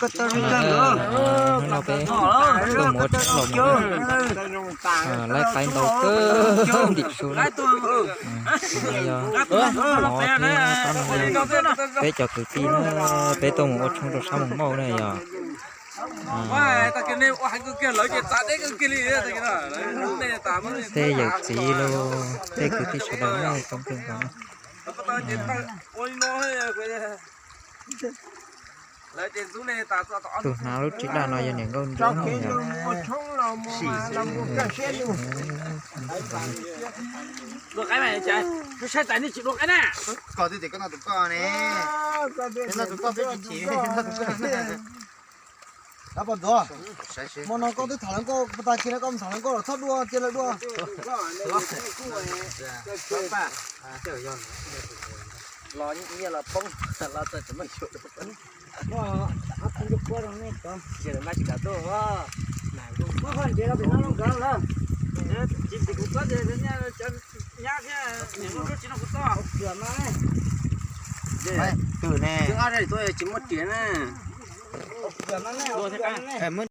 Hnub no peb tuaj mus ua tshoob los mus, laib qaib ntau kawg ntim su na. Yog pov thiab tab no, peb cov kwv tij na, peb tuaj mus ua tshoob rau sab Moos Mauj na yog. Tej yawm txiv los tej kwv tij sawv daws na, coob kawg nkaus. Tus hnav lub tsib daj no yog niam nkauj nruab no yog. Koj twb tias koj noj tus koj ne, noj tus koj peb tsis chim, noj tus koj. Ab, poj ntxoov, hmo no koj twb tham hluas nkauj, puag ta kis no koj mus tham hluas nkauj los txhob dua, cia lawv dua. Los nyiaj los poob, los txawm tseem muaj xyuas. Ces lawv maj tsis kam tuaj. Tsis txim kuv txob ces nyab thiab niam lub nruab tsis noj kuv txob. Twb ne, twb ob zaj tuaj tsis muaj riam na.